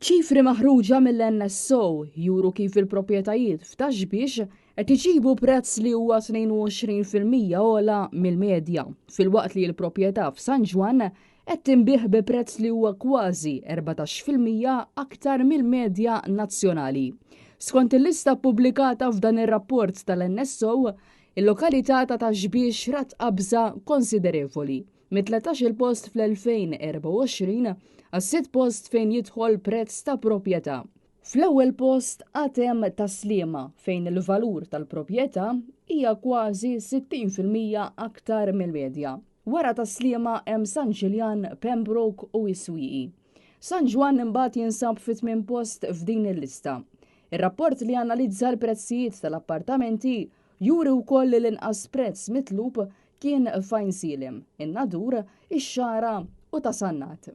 Ċifri maħruġa mill-NSO juru kif il-proprjetajiet f'Ta' Xbiex qed iġibu prezz li huwa 22% ogħla mill-medja, filwaqt li l-proprjetà f'San Ġwann qed tinbiegħ bi prezz li huwa kważi 14% aktar mill-medja nazzjonali. Skont il-lista ppubblikata f'dan ir-rapport tal-NSO, il-lokalità ta' Ta' Xbiex rat qabża konsiderevoli, mit-13-il post fl-2024 għas-sitt post fejn jidħol prezz ta' proprjetà. Fl-ewwel post għad hemm Tas-Sliema fejn il-valur tal-proprjetà hija kważi 60% aktar mill-medja. Wara Tas-Sliema hemm San Ġiljan, Pembroke u s-Swieqi. San Ġwann imbagħad jinsab fit-tmien post f'din il-lista. Ir-rapport li analizza l-prezzijiet tal-appartamenti juri wkoll li l-inqas prezz mitlub kien f'Għajnsielem, in-Nadur, ix-Xagħra u Ta' Sannat.